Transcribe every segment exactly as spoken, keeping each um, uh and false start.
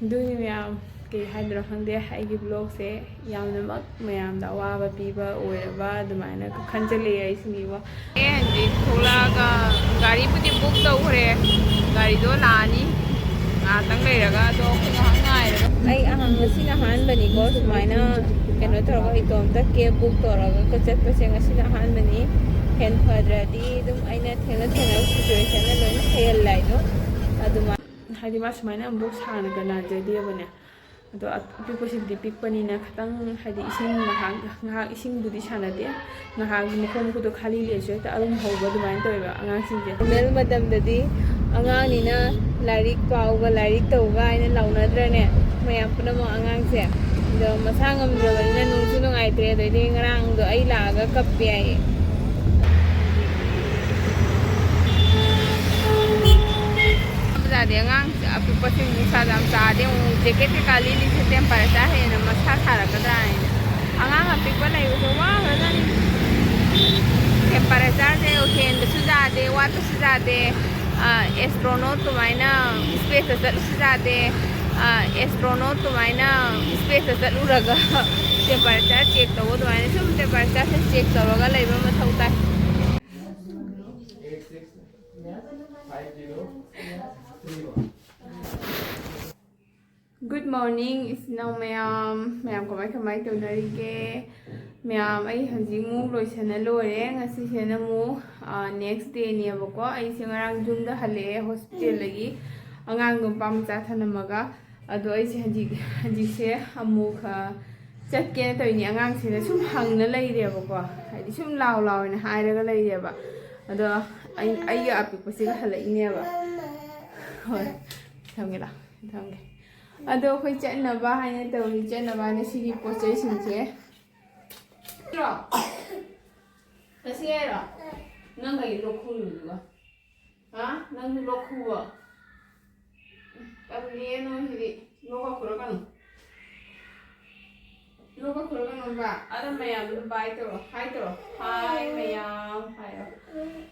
ꯑꯗꯨꯅꯤ ꯃꯌꯥꯝ, ꯀꯩ ꯍꯥꯏꯗꯣꯏꯅꯣ ꯈꯪꯗꯦ, ꯑꯩꯒꯤ ꯕ꯭ꯂꯣꯛꯁꯦ ꯌꯥꯝꯅꯃꯛ ꯃꯌꯥꯝꯗ ꯑꯋꯥꯕ ꯄꯤꯕ ꯑꯣꯏꯔꯕ ꯑꯗꯨꯃꯥꯏꯅ ꯈꯟꯖꯜꯂꯛꯑꯦ ꯑꯩꯁꯨꯅꯤꯕꯣ꯫ ꯑꯦ, ꯍꯧꯖꯤꯛ ꯊꯣꯛꯂꯛꯑꯒ ꯒꯥꯔꯤꯕꯨꯗꯤ ꯕꯨꯛ ꯇꯧꯈ꯭ꯔꯦ, ꯒꯥꯔꯤꯗꯣ ꯂꯥꯛꯑꯅꯤ ꯉꯥꯏꯍꯥꯛꯇꯪ ꯂꯩꯔꯒ, ꯑꯗꯣ ꯑꯩꯈꯣꯏ ꯉꯥꯏꯍꯥꯛ ꯉꯥꯏꯔꯒ꯫ ꯑꯩ ꯑꯍꯥꯟ-, ꯉꯁꯤꯅ ꯑꯍꯥꯟꯕꯅꯤꯀꯣ ꯁꯨꯃꯥꯏꯅ ꯀꯩꯅꯣ ꯇꯧꯔꯒ ꯏꯇꯣꯝꯇ ꯀꯦꯕ ꯕꯨꯛ ꯇꯧꯔꯒ ꯆꯠꯄꯁꯦ ꯉꯁꯤꯅ ꯑꯍꯥꯟꯕꯅꯤ꯫ ꯍꯦꯟ ꯐꯗ꯭ꯔꯗꯤ ꯑꯗꯨꯝ ꯑꯩꯅ ꯊꯦꯡꯅ ꯊꯦꯡꯅꯕ ꯁꯤꯆꯨꯋꯦꯁꯟꯅ ꯂꯣꯏꯅ ꯍꯦꯜꯂꯦ ꯍꯥꯏꯗꯣ꯫ ꯑꯗꯨꯃꯥꯏꯅ ꯍꯥꯏꯗꯤ ꯃꯥ ꯁꯨꯃꯥꯏꯅ ꯑꯃꯨꯛ ꯁꯥꯡꯅ ꯀꯅꯥꯖꯗꯦꯕꯅꯦ꯫ ꯑꯗꯣ ꯑꯄꯤꯛꯄꯁꯤꯕꯨꯗꯤ ꯄꯤꯛꯄꯅꯤꯅ ꯈꯤꯇꯪ ꯍꯥꯏꯗꯤ ꯏꯁꯤꯡ ꯉꯥꯏꯍꯥꯛ, ꯉꯥꯏꯍꯥꯛ ꯏꯁꯤꯡꯕꯨꯗꯤ ꯁꯥꯟꯅꯗꯦ, ꯉꯥꯏꯍꯥꯛ ꯃꯈꯣꯡ ꯃꯈꯨꯠꯇꯣ ꯈꯥꯂꯤ ꯂꯩꯔꯁꯨ ꯍꯦꯛꯇ ꯑꯗꯨꯝ ꯍꯧꯕ ꯑꯗꯨꯃꯥꯏꯅ ꯇꯧꯋꯦꯕ ꯑꯉꯥꯡꯁꯤꯡꯁꯦ꯫ ꯅꯣꯔꯃꯦꯜ ꯃꯇꯝꯗꯗꯤ ꯑꯉꯥꯡꯅꯤꯅ ꯂꯥꯏꯔꯤꯛ ꯄꯥꯎꯒ ꯂꯥꯏꯔꯤꯛ ꯇꯧꯒ ꯍꯥꯏꯅ ꯂꯥꯎꯅꯗ꯭ꯔꯅꯦ ꯃꯌꯥꯝ ꯄꯨꯝꯅꯃꯛ ꯑꯉꯥꯡꯁꯦ꯫ ꯑꯗꯣ ꯃꯁꯥ ꯉꯝꯗ꯭ꯔꯕꯅꯤꯅ ꯅꯨꯡꯁꯨ ꯅꯨꯡꯉꯥꯏꯇ꯭ꯔꯦ, ꯑꯗꯩꯗꯤ ꯉꯔꯥꯡꯗꯣ ꯑꯩ ꯂꯥꯛꯑꯒ ꯀꯞꯄꯦ ꯍꯥꯏꯌꯦ꯫ ꯌꯥꯗꯦ ꯑꯉꯥꯡ ꯑꯄꯤꯛꯄꯁꯤꯡ ꯅꯨꯡꯁꯥꯁꯨ ꯌꯥꯝ ꯆꯥꯗꯦ, ꯑꯃꯨꯛ ꯖꯦꯀꯦꯠ ꯀꯩꯀꯥ ꯂꯤꯠꯂꯤꯁꯦ ꯇꯦꯝꯄꯔꯦꯆꯔ ꯍꯦꯟꯅ ꯃꯁꯥ ꯁꯥꯔꯛꯀꯗ꯭ꯔꯥ ꯍꯥꯏꯅ꯫ ꯑꯉꯥꯡ ꯑꯄꯤꯛꯄ ꯂꯩꯕꯁꯦ ꯋꯥꯈ꯭ꯔꯖꯥꯠꯅꯤ꯫ ꯇꯦꯝꯄꯔꯦꯆꯔꯁꯦ ꯍꯦꯟꯕꯁꯨ ꯌꯥꯗꯦ, ꯋꯥꯠꯄꯁꯨ ꯌꯥꯗꯦ꯫ ꯑꯦꯁꯇ꯭ꯔꯣꯅꯣꯠ ꯑꯗꯨꯃꯥꯏꯅ ꯏꯁꯄꯦꯁꯇ ꯆꯠꯂꯁꯨ ꯌꯥꯗꯦ꯫ ꯑꯦꯁꯇ꯭ꯔꯣꯅꯣꯠ ꯑꯗꯨꯃꯥꯏꯅ ꯏꯁꯄꯦꯁꯇ ꯆꯠꯂꯨꯔꯒ ꯇꯦꯝꯄꯔꯦꯆꯔ ꯆꯦꯛ ꯇꯧꯕ ꯑꯗꯨꯃꯥꯏꯅ ꯁꯨꯝ ꯇꯦꯝꯄꯔꯦꯆꯔꯁꯦ ꯆꯦꯛ ꯇꯧꯔꯒ ꯂꯩꯕ ꯃꯊꯧ ꯇꯥꯏ꯫ Good morning ꯏꯆꯤꯟ ꯏꯅꯥꯎ ꯃꯌꯥꯝ꯫ ꯃꯌꯥꯝ ꯀꯃꯥꯏ ꯀꯃꯥꯏ ꯇꯧꯅꯔꯤꯒꯦ? ꯃꯌꯥꯝ, ꯑꯩ ꯍꯧꯖꯤꯛ ꯑꯃꯨꯛ ꯂꯣꯏꯁꯟꯅ ꯂꯣꯏꯔꯦ꯫ ꯉꯁꯤꯁꯤꯅ ꯑꯃꯨꯛ, ꯑ, next dayꯅꯦꯕꯀꯣ꯫ ꯑꯩꯁꯦ ꯉꯔꯥꯡ ꯌꯨꯝꯗ ꯍꯜꯂꯛꯑꯦ ꯍꯣꯁꯄꯤꯇꯥꯜꯗꯒꯤ, ꯑꯉꯥꯡꯗꯣ ꯃꯄꯥ ꯃꯆꯥ ꯊꯅꯝꯃꯒ꯫ ꯑꯗꯣ ꯑꯩꯁꯦ ꯍꯧꯖꯤꯛ, ꯍꯧꯖꯤꯛꯁꯦ ꯑꯃꯨꯛ, ꯑ, ꯆꯠꯀꯦꯅ ꯇꯧꯔꯤꯅꯦ꯫ ꯑꯉꯥꯡꯁꯤꯅ ꯁꯨꯝ ꯍꯪꯅ ꯂꯩꯔꯦꯕꯀꯣ, ꯍꯥꯏꯗꯤ ꯁꯨꯝ ꯂꯥꯎ ꯂꯥꯎꯅ ꯍꯥꯏꯔꯒ ꯂꯩꯔꯦꯕ꯫ ꯑꯗꯣ ꯑꯩ, ꯑꯩꯒ ꯑꯄꯤꯛꯄꯁꯤꯒ ꯍꯜꯂꯛꯏꯅꯦꯕ꯫ ꯍꯣꯏ, ꯊꯝꯒꯦ ꯂꯥꯎ, ꯊꯝꯒꯦ꯫ ꯑꯗꯣ ꯑꯩꯈꯣꯏ ꯆꯠꯅꯕ ꯍꯥꯏꯅ ꯇꯧꯔꯤ, ꯆꯠꯅꯕ ꯍꯥꯏꯅ ꯁꯤꯒꯤ ꯄꯣꯠ ꯆꯩꯁꯤꯡꯁꯦ꯫ ꯆꯠꯁꯤ ꯍꯥꯏꯔꯣ? ꯅꯪ ꯀꯩ ꯂꯣꯛ ꯈꯨꯔꯤꯗꯨꯒ? ꯍꯥ? ꯅꯪꯁꯨ ꯂꯣꯛ ꯈꯨꯕ? ꯇꯜꯂꯤꯌꯦ ꯅꯣꯏꯁꯤꯗꯤ꯫ ꯂꯣꯛꯀ ꯈꯨꯔꯛꯀꯅꯨ꯫ ꯑꯗꯣ ꯃꯌꯥꯝꯗꯣ ꯕꯥꯏ ꯇꯧꯔꯣ, ꯍꯥꯏ ꯇꯧꯔꯣ, ꯍꯥꯏ ꯃꯌꯥꯝ ꯍꯥꯏꯔꯣ꯫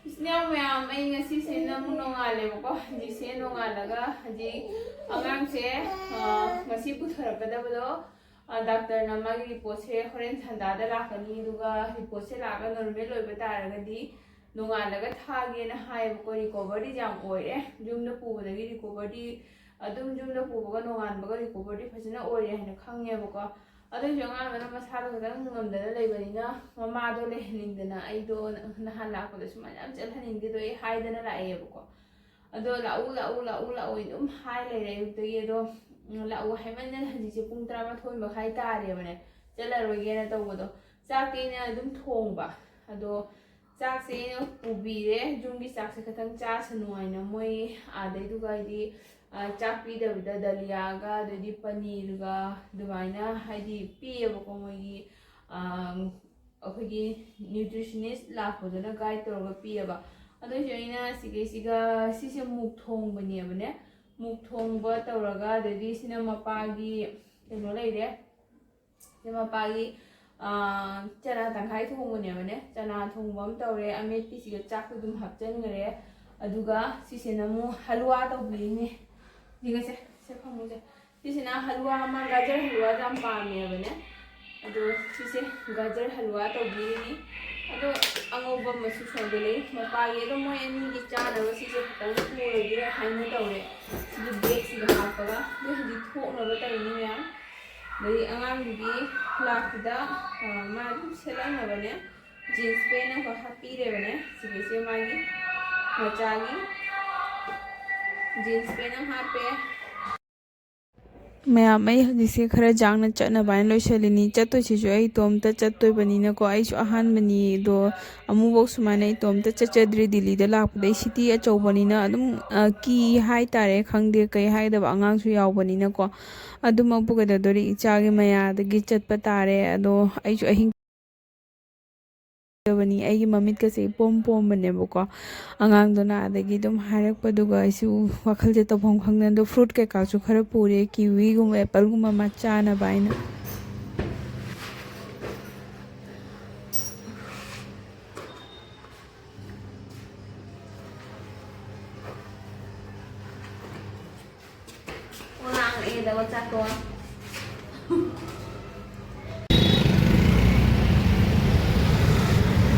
ꯏꯆꯤꯟ ꯏꯅꯥꯎ ꯃꯌꯥꯝ, ꯑꯩ ꯉꯁꯤꯁꯦ ꯑꯃꯨꯛ ꯅꯣꯡꯉꯥꯜꯂꯦꯕꯀꯣ꯫ ꯍꯧꯖꯤꯛꯁꯦ ꯅꯣꯡꯉꯥꯜꯂꯒ ꯍꯧꯖꯤꯛ ꯑꯉꯥꯡꯁꯦ, ꯑ, ꯉꯁꯤ ꯄꯨꯊꯔꯛꯀꯗꯕꯗꯣ, ꯑ, ꯗꯥꯛꯇꯔꯅ ꯃꯥꯒꯤ ꯔꯤꯄꯣꯔꯠꯁꯦ ꯍꯣꯔꯦꯟ ꯁꯟꯗꯥꯗ ꯂꯥꯛꯀꯅꯤ, ꯑꯗꯨꯒ ꯔꯤꯄꯣꯔꯠꯁꯦ ꯂꯥꯛꯑꯒ ꯅꯣꯔꯃꯦꯜ ꯑꯣꯏꯕ ꯇꯥꯔꯒꯗꯤ ꯅꯣꯡꯉꯥꯜꯂꯒ ꯊꯥꯒꯦꯅ ꯍꯥꯏꯌꯦꯕꯀꯣ꯫ ꯔꯤꯀꯣꯚꯔꯗꯤ ꯌꯥꯝ ꯑꯣꯏꯔꯦ, ꯌꯨꯝꯗ ꯄꯨꯕꯗꯒꯤ ꯔꯤꯀꯣꯚꯔꯗꯤ ꯑꯗꯨꯝ ꯌꯨꯝꯗ ꯄꯨꯕꯒ ꯅꯣꯡꯉꯥꯟꯕꯒ ꯔꯤꯀꯣꯚꯔꯗꯤ ꯐꯖꯅ ꯑꯣꯏꯔꯦ ꯍꯥꯏꯅ ꯈꯪꯉꯦꯕꯀꯣ꯫ ꯑꯗꯨꯏꯁꯨ ꯑꯉꯥꯡꯗꯨꯅ ꯃꯁꯥꯗꯣ ꯈꯤꯇꯪ ꯉꯝꯗꯅ ꯂꯩꯕꯅꯤꯅ ꯃꯃꯥꯗꯣ ꯂꯩꯍꯟꯅꯤꯡꯗꯅ ꯑꯩꯗꯣ ꯅꯍꯥꯟ ꯂꯥꯛꯄꯗ ꯁꯨꯃꯥꯏꯅ ꯌꯥꯝ ꯆꯠꯍꯟꯅꯤꯡꯗꯦꯗꯣ ꯑꯩ ꯍꯥꯏꯗꯅ ꯂꯥꯛꯑꯦꯕꯀꯣ꯫ ꯑꯗꯣ ꯂꯥꯛꯎ, ꯂꯥꯛꯎ, ꯂꯥꯛꯎ, ꯂꯥꯛꯎ ꯑꯗꯨꯝ ꯍꯥꯏ ꯂꯩꯔꯦ ꯑꯌꯨꯛꯇꯒꯤ꯫ ꯑꯗꯣ, ꯎꯝ, ꯂꯥꯛꯎ ꯍꯥꯏꯃꯟꯗꯅ ꯍꯧꯖꯤꯛꯁꯦ ꯄꯨꯡ ꯇꯔꯥꯃꯥꯊꯣꯏ ꯃꯈꯥꯏ ꯇꯥꯔꯦꯕꯅꯦ, ꯆꯠꯂꯔꯣꯏꯒꯦꯅ ꯇꯧꯕꯗꯣ꯫ ꯆꯥꯛꯇꯤ ꯑꯩꯅ ꯑꯗꯨꯝ ꯊꯣꯡꯕ, ꯑꯗꯣ ꯆꯥꯛꯁꯦ ꯑꯩꯅ ꯄꯨꯕꯤꯔꯦ꯫ ꯌꯨꯝꯒꯤ ꯆꯥꯛꯁꯦ ꯈꯤꯇꯪ ꯆꯥꯁꯅꯨ ꯍꯥꯏꯅ ꯃꯣꯏ ꯑꯥꯗꯩꯗꯨꯒ ꯍꯥꯏꯗꯤ, ꯑ, ꯆꯥꯛ ꯄꯤꯗꯕꯤꯗ ꯗꯂꯤꯌꯥꯒ ꯑꯗꯩꯗꯤ ꯄꯅꯤꯔꯒ ꯑꯗꯨꯃꯥꯏꯅ ꯍꯥꯏꯗꯤ ꯄꯤꯌꯦꯕꯀꯣ ꯃꯣꯏꯒꯤ, ꯑ, ꯑꯩꯈꯣꯏꯒꯤ ꯅ꯭ꯌꯨꯇ꯭ꯔꯤꯁꯅꯤꯁ ꯂꯥꯛꯄꯗꯨꯅ ꯒꯥꯏꯗ ꯇꯧꯔꯒ ꯄꯤꯌꯦꯕ꯫ ꯑꯗꯨꯏꯁꯨ ꯑꯩꯅ ꯁꯤꯒꯩꯁꯤꯒ, ꯁꯤꯁꯦ ꯃꯨꯛ ꯊꯣꯡꯕꯅꯦꯕꯅꯦ꯫ ꯃꯨꯛ ꯊꯣꯡꯕ ꯇꯧꯔꯒ, ꯑꯗꯩꯗꯤ ꯁꯤꯅ ꯃꯄꯥꯒꯤ ꯀꯩꯅꯣ ꯂꯩꯔꯦ꯫ ꯁꯤ ꯃꯄꯥꯒꯤ, ꯑꯥ, ꯆꯅꯥ ꯇꯪꯈꯥꯏ ꯊꯣꯡꯕꯅꯦꯕꯅꯦ꯫ ꯆꯅꯥ ꯊꯣꯡꯕ ꯑꯃ ꯇꯧꯔꯦ, ꯑꯃꯦꯠꯄꯤꯁꯤꯒ ꯆꯥꯛꯁꯨ ꯑꯗꯨꯝ ꯍꯥꯞꯆꯤꯟꯈ꯭ꯔꯦ꯫ ꯑꯗꯨꯒ ꯁꯤꯁꯤꯅ ꯑꯃꯨꯛ ꯍꯂꯨꯋꯥ ꯇꯧꯕꯤꯔꯤꯅꯦ꯫ ꯁꯤꯒꯁꯦ, ꯁꯦ ꯐꯝꯃꯨꯁꯦ꯫ ꯁꯤꯁꯤꯅ ꯍꯂꯨꯋꯥ ꯑꯃ, ꯒꯥꯖꯔ ꯍꯂꯨꯋꯥꯁꯦ ꯌꯥꯝ ꯄꯥꯝꯃꯦꯕꯅꯦ꯫ ꯑꯗꯣ ꯁꯤꯁꯦ ꯒꯥꯖꯔ ꯍꯂꯨꯋꯥ ꯇꯧꯕꯤꯔꯤꯅꯤ꯫ ꯑꯗꯣ ꯑꯉꯧꯕ ꯑꯃꯁꯨ ꯁꯣꯝꯗ ꯂꯩ꯫ ꯃꯄꯥꯒꯤ ꯑꯗꯨꯝ ꯃꯣꯏ ꯑꯅꯤꯒꯤ ꯆꯥꯅꯕ ꯁꯤꯁꯦ ꯈꯤꯇꯪ ꯄꯨꯔꯒꯦ ꯍꯥꯏꯅ ꯇꯧꯔꯦ꯫ ꯁꯤꯒꯤ ꯕꯦꯒꯁꯤꯗ ꯍꯥꯞꯄꯒ꯫ ꯑꯗꯩ ꯍꯧꯖꯤꯛ ꯊꯣꯛꯅꯕ ꯇꯧꯔꯤꯅꯤ ꯃꯌꯥꯝ꯫ ꯑꯗꯩ ꯑꯉꯥꯡꯗꯨꯒꯤ ꯂꯥꯛꯄꯗ, ꯑ, ꯃꯥ ꯑꯗꯨꯝ ꯁꯦꯠꯂꯛꯅꯕꯅꯦ꯫ ꯖꯤꯟꯁ ꯄꯦꯟ ꯑꯃꯈꯛ ꯍꯥꯞꯄꯤꯔꯦꯕꯅꯦ꯫ ꯁꯤꯒꯤꯁꯦ ꯃꯥꯒꯤ ꯃꯆꯥꯒꯤ ꯖꯤꯟꯁ ꯄꯦꯟ ꯑꯃ ꯍꯥꯞꯄꯦ꯫ ꯃꯌꯥꯝ, ꯑꯩ ꯍꯧꯖꯤꯛꯁꯦ ꯈꯔ ꯌꯥꯡꯅ ꯆꯠꯅꯕ ꯍꯥꯏꯅ ꯂꯣꯏꯁꯤꯜꯂꯤꯅꯤ꯫ ꯆꯠꯇꯣꯏꯁꯤꯁꯨ ꯑꯩ ꯏꯇꯣꯝꯇ ꯆꯠꯇꯣꯏꯕꯅꯤꯅꯀꯣ, ꯑꯩꯁꯨ ꯑꯍꯥꯟꯕꯅꯤ꯫ ꯑꯗꯣ ꯑꯃꯨꯛꯐꯥꯎ ꯁꯨꯃꯥꯏꯅ ꯏꯇꯣꯝꯇ ꯆꯠꯆꯗ꯭ꯔꯤ ꯗꯤꯜꯂꯤꯗ ꯂꯥꯛꯄꯗꯩ꯫ ꯁꯤꯇꯤ ꯑꯆꯧꯕꯅꯤꯅ ꯑꯗꯨꯝ, ꯑ, ꯀꯤ ꯍꯥꯏꯇꯥꯔꯦ, ꯈꯪꯗꯦ ꯀꯩ ꯍꯥꯏꯗꯕ, ꯑꯉꯥꯡꯁꯨ ꯌꯥꯎꯕꯅꯤꯅꯀꯣ꯫ ꯑꯗꯨꯃꯛꯄꯨ ꯀꯩꯗꯧꯗꯣꯔꯤ, ꯏꯆꯥꯒꯤ ꯃꯌꯥꯗꯒꯤ ꯆꯠꯄ ꯇꯥꯔꯦ꯫ ꯑꯗꯣ ꯑꯩꯁꯨ ꯑꯍꯤꯡ ꯕꯅꯤ꯫ ꯑꯩꯒꯤ ꯃꯃꯤꯠꯀꯁꯦ ꯏꯄꯣꯝ ꯄꯣꯝꯕꯅꯦꯕꯀꯣ꯫ ꯑꯉꯥꯡꯗꯨꯅ ꯑꯗꯒꯤ ꯑꯗꯨꯝ ꯍꯥꯏꯔꯛꯄꯗꯨꯒ ꯑꯩꯁꯨ ꯋꯥꯈꯜꯁꯦ ꯇꯧꯐꯝ ꯈꯪꯗꯅ, ꯑꯗꯣ ꯐ꯭ꯔꯨꯠ ꯀꯩꯀꯥꯁꯨ ꯈꯔ ꯄꯨꯔꯦ, ꯀꯤꯋꯤꯒꯨꯝꯕ, ꯑꯦꯄꯜꯒꯨꯝꯕ ꯑꯃ ꯆꯥꯅꯕ ꯍꯥꯏꯅ꯫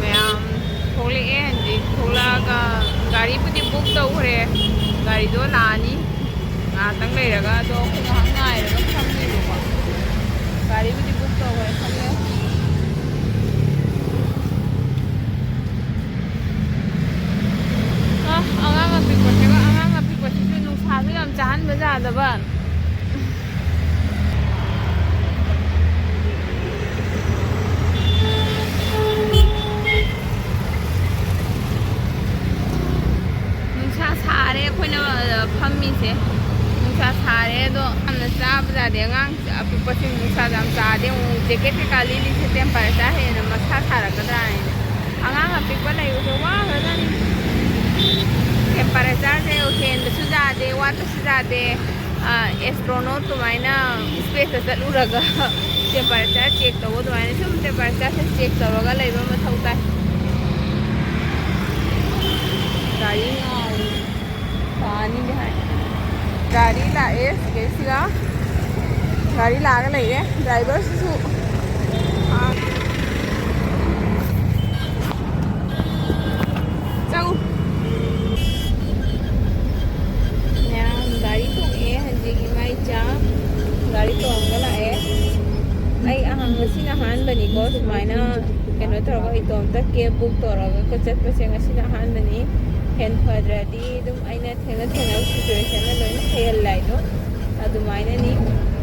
ꯃꯌꯥꯝ ꯊꯣꯛꯂꯛꯑꯦ꯫ ꯍꯧꯖꯤꯛ ꯊꯣꯛꯂꯛꯑꯒ ꯒꯥꯔꯤꯕꯨꯗꯤ ꯕꯨꯛ ꯇꯧꯈ꯭ꯔꯦ꯫ ꯒꯥꯔꯤꯗꯣ ꯂꯥꯛꯑꯅꯤ ꯉꯥꯏꯍꯥꯛꯇꯪ ꯂꯩꯔꯒ꯫ ꯑꯗꯣ ꯑꯩꯈꯣꯏ ꯉꯥꯏꯍꯥꯛ ꯉꯥꯏꯔꯒ ꯐꯝꯃꯤꯕꯀꯣ꯫ ꯒꯥꯔꯤꯕꯨꯗꯤ ꯕꯨꯛ ꯇꯧꯈ꯭ꯔꯦ, ꯈꯜꯂꯦ꯫ ꯑ, ꯑꯉꯥꯡ ꯑꯄꯤꯛꯄꯁꯤꯒ, ꯑꯉꯥꯡ ꯑꯄꯤꯛꯄꯁꯤꯁꯨ ꯅꯨꯡꯁꯥꯁꯨ ꯌꯥꯝ ꯆꯥꯍꯟꯕ ꯌꯥꯗꯕ꯫ ꯅꯨꯡꯁꯥ ꯁꯥꯔꯦ ꯑꯩꯈꯣꯏꯅ, ꯑ, ꯐꯝꯃꯤꯁꯦ꯫ ꯅꯨꯡꯁꯥ ꯁꯥꯔꯦ ꯑꯗꯣ ꯌꯥꯝꯅ ꯆꯥꯕ ꯌꯥꯗꯦ꯫ ꯑꯉꯥꯡ ꯑꯄꯤꯛꯄꯁꯤꯡ ꯅꯨꯡꯁꯥ ꯌꯥꯝ ꯆꯥꯗꯦ꯫ ꯑꯃꯨꯛ ꯖꯦꯀꯦꯠ ꯀꯩꯀꯥ ꯂꯤꯠꯂꯤꯁꯦ ꯇꯦꯝꯄꯔꯦꯆꯔ ꯍꯦꯟꯅ ꯃꯁꯥ ꯁꯥꯔꯛꯀꯗ꯭ꯔꯥ ꯍꯥꯏꯅ꯫ ꯑꯉꯥꯡ ꯑꯄꯤꯛꯄ ꯂꯩꯕꯁꯦ ꯋꯥꯈ꯭ꯔꯖꯥꯠꯅꯤ꯫ ꯇꯦꯝꯄꯔꯦꯆꯔꯁꯦ ꯍꯦꯟꯕꯁꯨ ꯌꯥꯗꯦ, ꯋꯥꯠꯄꯁꯨ ꯌꯥꯗꯦ꯫ ꯑ, ꯑꯦꯁꯇ꯭ꯔꯣꯅꯣꯠ ꯑꯗꯨꯃꯥꯏꯅ ꯏꯁꯄꯦꯁꯇ ꯆꯠꯂꯨꯔꯒ ꯇꯦꯝꯄꯔꯦꯆꯔ ꯆꯦꯛ ꯇꯧꯕ ꯑꯗꯨꯃꯥꯏꯅ ꯁꯨꯝ ꯇꯦꯝꯄꯔꯦꯆꯔꯁꯦ ꯆꯦꯛ ꯇꯧꯔꯒ ꯂꯩꯕ ꯃꯊꯧ ꯇꯥꯏ꯫ ꯒꯥꯔꯤ ꯉꯥꯏꯔꯤ꯫ ꯂꯥꯛꯑꯅꯤꯗꯤ ꯍꯥꯏ꯫ ꯒꯥꯔꯤ ꯂꯥꯛꯑꯦ ꯁꯤꯗꯩꯁꯤꯗ꯫ ꯒꯥꯔꯤ ꯂꯥꯛꯑꯒ ꯂꯩꯔꯦ꯫ ꯗ꯭ꯔꯥꯏꯚꯔꯁꯤꯁꯨ꯫ ꯑꯥ꯫ ꯆꯪꯉꯨ꯫ ꯃꯌꯥꯝ ꯒꯥꯔꯤ ꯇꯣꯡꯉꯛꯑꯦ ꯍꯧꯖꯤꯛ ꯏꯃꯥ ꯏꯆꯥ꯫ ꯒꯥꯔꯤ ꯇꯣꯡꯉꯒ ꯂꯥꯛꯑꯦ꯫ ꯑꯩ ꯑꯍꯥꯟ-, ꯉꯁꯤꯅ ꯑꯍꯥꯟꯕꯅꯤꯀꯣ ꯁꯨꯃꯥꯏꯅ ꯀꯩꯅꯣ ꯇꯧꯔꯒ ꯏꯇꯣꯝꯇ ꯀꯦꯕ ꯕꯨꯛ ꯇꯧꯔꯒ ꯆꯠꯄꯁꯦ ꯉꯁꯤꯅ ꯑꯍꯥꯟꯕꯅꯤ꯫ ꯍꯦꯟ ꯐꯗ꯭ꯔꯗꯤ ꯑꯗꯨꯝ ꯑꯩꯅ ꯊꯦꯡꯅ ꯊꯦꯡꯅꯕ ꯁꯤꯆꯨꯋꯦꯁꯟꯅ ꯂꯣꯏꯅ ꯊꯩꯍꯜꯂꯦ ꯍꯥꯏꯗꯣ ꯑꯗꯨꯃꯥꯏꯅꯅꯤ꯫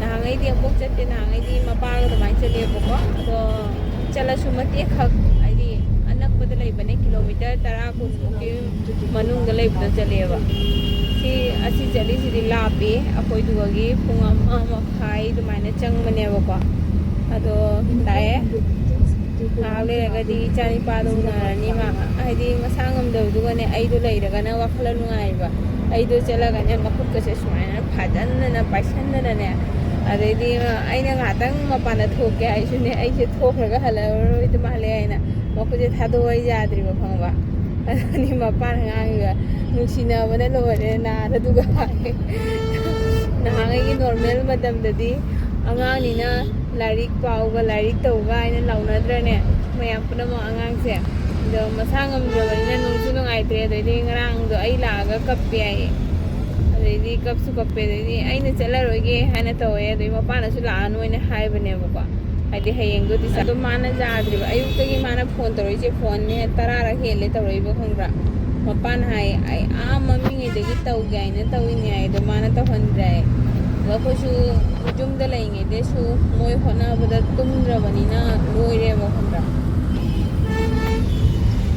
ꯅꯍꯥꯟꯉꯩꯗꯤ ꯑꯃꯨꯛ ꯆꯠꯇꯦ, ꯅꯍꯥꯟꯉꯩꯗꯤ ꯃꯄꯥꯒ ꯑꯗꯨꯃꯥꯏꯅ ꯆꯠꯂꯦꯕꯀꯣ꯫ ꯑꯗꯣ ꯆꯠꯂꯁꯨ ꯃꯇꯦꯛ ꯈꯛ, ꯍꯥꯏꯗꯤ ꯑꯅꯛꯄꯗ ꯂꯩꯕꯅꯦ, ꯀꯤꯂꯣꯃꯤꯇꯔ ꯇꯔꯥ ꯀꯨꯟꯃꯨꯛꯀꯤ ꯃꯅꯨꯡꯗ ꯂꯩꯕꯗ ꯆꯠꯂꯦꯕ꯫ ꯁꯤ, ꯑꯁꯤ ꯆꯠꯂꯤꯁꯤꯗꯤ ꯂꯥꯞꯄꯤ, ꯑꯩꯈꯣꯏꯗꯨꯒꯤ ꯄꯨꯡ ꯑꯃ ꯃꯈꯥꯏ ꯑꯗꯨꯃꯥꯏꯅ ꯆꯪꯕꯅꯦꯕꯀꯣ꯫ ꯑꯗꯣ ꯂꯥꯛꯑꯦ꯫ ꯉꯥꯏꯍꯥꯛ ꯂꯩꯔꯒꯗꯤ ꯏꯆꯥ ꯅꯤꯄꯥꯗꯣ ꯎꯅꯔꯅꯤ꯫ ꯃꯥ ꯍꯥꯏꯗꯤ ꯃꯁꯥ ꯉꯝꯗꯕꯗꯨꯒꯅꯦ, ꯑꯩꯗꯣ ꯂꯩꯔꯒꯅ ꯋꯥꯈꯜ ꯅꯨꯡꯉꯥꯏꯕ꯫ ꯑꯩꯗꯣ ꯆꯠꯂꯒꯅꯦ ꯃꯈꯨꯠꯀꯁꯦ ꯁꯨꯃꯥꯏꯅ ꯐꯥꯖꯟꯗꯅ ꯄꯥꯏꯁꯟꯗꯅꯅꯦ, ꯑꯗꯩꯗꯤ ꯑꯩꯅ ꯉꯥꯏꯍꯥꯛꯇꯪ ꯃꯄꯥꯟꯗ ꯊꯣꯛꯀꯦ ꯍꯥꯏꯁꯨꯅꯦ, ꯑꯩꯁꯦ ꯊꯣꯛꯈ꯭ꯔꯒ ꯍꯜꯂꯛꯑꯔꯣꯏꯗ ꯃꯥꯜꯂꯦ ꯍꯥꯏꯅ ꯃꯈꯨꯠꯁꯦ ꯊꯥꯗꯣꯛꯑ ꯌꯥꯗ꯭ꯔꯤꯕ, ꯈꯪꯕ? ꯑꯗꯨꯅꯤ ꯃꯄꯥꯟ ꯉꯥꯡꯉꯤꯕ, "ꯅꯨꯡꯁꯤꯅꯕꯅ ꯂꯣꯏꯔꯦ ꯅꯥꯔꯗꯨꯒ" ꯍꯥꯏ꯫ ꯅꯍꯥꯟꯉꯩꯒꯤ ꯅꯣꯔꯃꯦꯜ ꯃꯇꯝꯗꯗꯤ ꯑꯉꯥꯡꯅꯤꯅ ꯂꯥꯏꯔꯤꯛ ꯄꯥꯎꯒ ꯂꯥꯏꯔꯤꯛ ꯇꯧꯒ ꯍꯥꯏꯅ ꯂꯥꯎꯅꯗ꯭ꯔꯅꯦ, ꯃꯌꯥꯝ ꯄꯨꯝꯅꯃꯛ ꯑꯉꯥꯡꯁꯦ꯫ ꯑꯗꯣ ꯃꯁꯥ ꯉꯝꯗ꯭ꯔꯕꯅꯤꯅ ꯅꯨꯡꯁꯨ ꯅꯨꯡꯉꯥꯏꯇ꯭ꯔꯦ꯫ ꯑꯗꯩꯗꯤ ꯉꯔꯥꯡꯗꯣ ꯑꯩ ꯂꯥꯛꯑꯒ ꯀꯞꯄꯦ ꯍꯥꯏꯌꯦ꯫ ꯑꯗꯩꯗꯤ ꯀꯞꯁꯨ ꯀꯞꯄꯦ꯫ ꯑꯗꯩꯗꯤ ꯑꯩꯅ ꯆꯠꯂꯔꯣꯏꯒꯦ ꯍꯥꯏꯅ ꯇꯧꯋꯦ꯫ ꯑꯗꯩ ꯃꯄꯥꯅꯁꯨ ꯂꯥꯛꯑꯅꯨ ꯍꯥꯏꯅ ꯍꯥꯏꯕꯅꯦꯕꯀꯣ꯫ ꯍꯥꯏꯗꯤ ꯍꯌꯦꯡꯗꯣ ꯗꯤꯁꯥ-, ꯑꯗꯣ ꯃꯥꯅ ꯌꯥꯗ꯭ꯔꯤꯕ꯫ ꯑꯌꯨꯛꯇꯒꯤ ꯃꯥꯅ ꯐꯣꯟ ꯇꯧꯔꯛꯏꯁꯦ, ꯐꯣꯟꯅꯦ ꯇꯔꯥꯔꯛ ꯍꯦꯜꯂꯦ ꯇꯧꯔꯛꯏꯕ, ꯈꯪꯕ꯭ꯔꯥ? ꯃꯄꯥꯅ ꯍꯥꯏ, "ꯑꯩ ꯑꯥ ꯃꯃꯤꯉꯩꯗꯒꯤ ꯇꯧꯒꯦ ꯍꯥꯏꯅ ꯇꯧꯏꯅꯦ" ꯍꯥꯏ꯫ ꯑꯗꯣ ꯃꯥꯅ ꯇꯧꯍꯟꯗ꯭ꯔꯦ ꯍꯥꯏ꯫ ꯑꯗꯣ ꯑꯩꯈꯣꯏꯁꯨ ꯌꯨꯝꯗ ꯂꯩꯔꯤꯉꯩꯗꯁꯨ ꯃꯣꯏ ꯍꯣꯠꯅꯕꯗ ꯇꯨꯝꯗ꯭ꯔꯕꯅꯤꯅ ꯂꯣꯏꯔꯦꯕ, ꯈꯪꯕ꯭ꯔꯥ?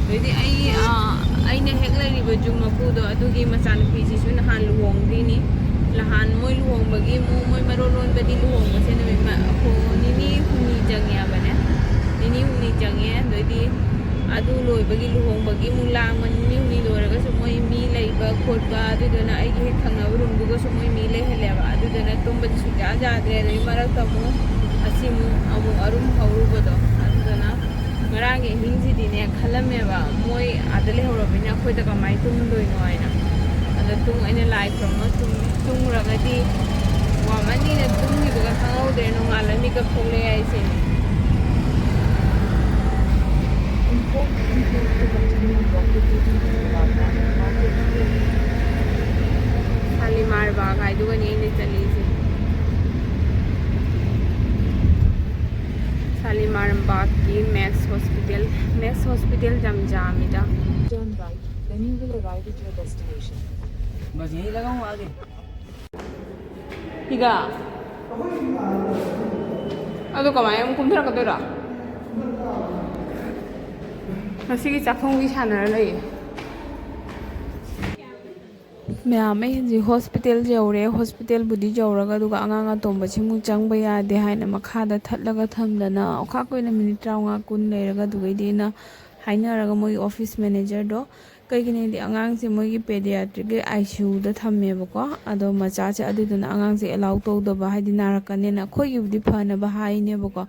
ꯑꯗꯩꯗꯤ ꯑꯩ, ꯑꯥ, ꯑꯩꯅ ꯍꯦꯛ ꯂꯩꯔꯤꯕ ꯌꯨꯝ ꯃꯄꯨꯗꯣ, ꯑꯗꯨꯒꯤ ꯃꯆꯥꯅꯨꯄꯤꯁꯤꯁꯨ ꯅꯍꯥꯟ ꯂꯨꯍꯣꯡꯗ꯭ꯔꯤꯅꯤ꯫ ꯅꯍꯥꯟ ꯃꯣꯏ ꯂꯨꯍꯣꯡꯕꯒꯤ, ꯃꯣ-, ꯃꯣꯏ ꯃꯔꯣꯜ ꯂꯣꯟꯕꯗꯤ ꯂꯨꯍꯣꯡꯕꯁꯦ ꯅꯨꯃꯤꯠ ꯃ-, ꯍꯣ-, ꯅꯤꯅꯤ ꯍꯨꯝꯅꯤ ꯆꯪꯉꯦ ꯍꯥꯏꯕꯅꯦ꯫ ꯅꯤꯅꯤ ꯍꯨꯝꯅꯤ ꯆꯪꯉꯦ꯫ ꯑꯗꯩꯗꯤ ꯑꯗꯨ ꯂꯣꯏꯕꯒꯤ, ꯂꯨꯍꯣꯡꯕꯒꯤ ꯑꯃꯨꯛ ꯂꯥꯡꯕ, ꯅꯤꯅꯤ ꯍꯨꯝꯅꯤ ꯂꯣꯏꯔꯒꯁꯨ ꯃꯣꯏ ꯃꯤ ꯂꯩꯕ ꯈꯣꯠꯄ, ꯑꯗꯨꯗꯨꯅ ꯑꯩꯒꯤ ꯍꯦꯛ ꯊꯪꯅꯕ ꯔꯨꯝꯗꯨꯒꯁꯨ ꯃꯣꯏ ꯃꯤ ꯂꯩꯍꯜꯂꯦꯕ꯫ ꯑꯗꯨꯗꯨꯅ ꯇꯨꯝꯕꯗꯤ ꯁꯨꯡꯌꯥ ꯌꯥꯗ꯭ꯔꯦ꯫ ꯑꯗꯩ ꯃꯔꯛꯇ ꯑꯃꯨꯛ ꯑꯁꯤ ꯑꯃꯨꯛ, ꯑꯃꯨꯛ ꯑꯔꯨꯝ ꯍꯧꯔꯨꯕꯗꯣ, ꯑꯗꯨꯗꯨꯅ ꯉꯔꯥꯡꯒꯤ ꯑꯍꯤꯡꯁꯤꯗꯤꯅꯦ ꯈꯜꯂꯝꯃꯦꯕ, ꯃꯣꯏ ꯑꯥꯗ ꯂꯩꯍꯧꯔꯕꯅꯤꯅ ꯑꯩꯈꯣꯏꯗ ꯀꯃꯥꯏꯅ ꯇꯨꯝꯗꯣꯏꯅꯣ ꯍꯥꯏꯅ꯫ ꯑꯗ ꯇꯨꯝ-, ꯑꯩꯅ ꯂꯥꯏ ꯈꯨꯔꯨꯝꯃ ꯇꯨꯝ-, ꯇꯨꯝꯈ꯭ꯔꯒꯗꯤ ꯋꯥꯃꯟꯅꯤꯅ ꯇꯨꯝꯈꯤꯕꯒ ꯈꯪꯍꯧꯗ꯭ꯔꯦ, ꯅꯣꯡꯉꯥꯜꯂ ꯃꯤꯀꯞ ꯊꯣꯛꯂꯛꯑꯦ ꯍꯥꯏꯁꯤꯅꯤ꯫ ꯁꯥꯂꯤꯃꯥꯔ ꯕꯥꯒ ꯍꯥꯏꯗꯨꯒꯅꯤ ꯑꯩꯅ ꯆꯠꯂꯤꯁꯦ꯫ ꯁꯥꯂꯤꯃꯥꯔ ꯕꯥꯒꯀꯤ ꯃꯦꯛꯁ ꯍꯣꯁꯄꯤꯇꯥꯜ, ꯃꯦꯛꯁ ꯍꯣꯁꯄꯤꯇꯥꯜ ꯌꯥꯝ ꯌꯥꯝꯃꯤꯗ꯫ Turn right, then you will arrive at your destination. बस यहीं लगा हूँ आगे। ꯁꯤꯒ ꯑꯗꯨ ꯀꯃꯥꯏꯅ ꯑꯃꯨꯛ ꯀꯨꯝꯊꯔꯛꯀꯗꯣꯏꯔꯣ? ꯉꯁꯤꯒꯤ ꯆꯥꯛꯈꯨꯝꯒꯤ ꯁꯥꯟꯅꯔ ꯂꯩꯌꯦ꯫ ꯃꯌꯥꯝ, ꯑꯩ ꯍꯧꯖꯤꯛ ꯍꯣꯁꯄꯤꯇꯥꯜ ꯌꯧꯔꯦ꯫ ꯍꯣꯁꯄꯤꯇꯥꯜꯕꯨꯗꯤ ꯌꯧꯔꯒ, ꯑꯗꯨꯒ ꯑꯉꯥꯡ ꯑꯇꯣꯝꯕꯁꯤꯃꯨꯛ ꯆꯪꯕ ꯌꯥꯗꯦ ꯍꯥꯏꯅ ꯃꯈꯥꯗ ꯊꯠꯂꯒ ꯊꯝꯗꯅ, ꯑꯣꯈꯥꯛ ꯑꯣꯏꯅ ꯃꯤꯅꯤꯠ ꯇꯔꯥꯃꯉꯥ ꯀꯨꯟ ꯂꯩꯔꯒ, ꯑꯗꯨꯒꯩꯗꯤ ꯑꯩꯅ ꯍꯥꯏꯅꯔꯒ, ꯃꯣꯏꯒꯤ ꯑꯣꯐꯤꯁ ꯃꯦꯅꯦꯖꯔꯗꯣ, ꯀꯩꯒꯤꯅꯣꯗꯤ ꯑꯉꯥꯡꯁꯦ ꯃꯣꯏꯒꯤ ꯄꯦꯗꯤꯌꯥꯇ꯭ꯔꯤꯛꯀꯤ ꯑꯥꯏ ꯁꯤ ꯌꯨꯗ ꯊꯝꯃꯦꯕꯀꯣ꯫ ꯑꯗꯣ ꯃꯆꯥꯁꯦ ꯑꯗꯨꯗꯨꯅ ꯑꯉꯥꯡꯁꯦ ꯑꯦꯂꯥꯎ ꯇꯧꯗꯕ, ꯍꯥꯏꯗꯤ ꯅꯥꯔꯛꯀꯅꯦꯅ꯫ ꯑꯩꯈꯣꯏꯒꯤꯕꯨꯗꯤ ꯐꯅꯕ ꯍꯥꯏꯅꯦꯕꯀꯣ,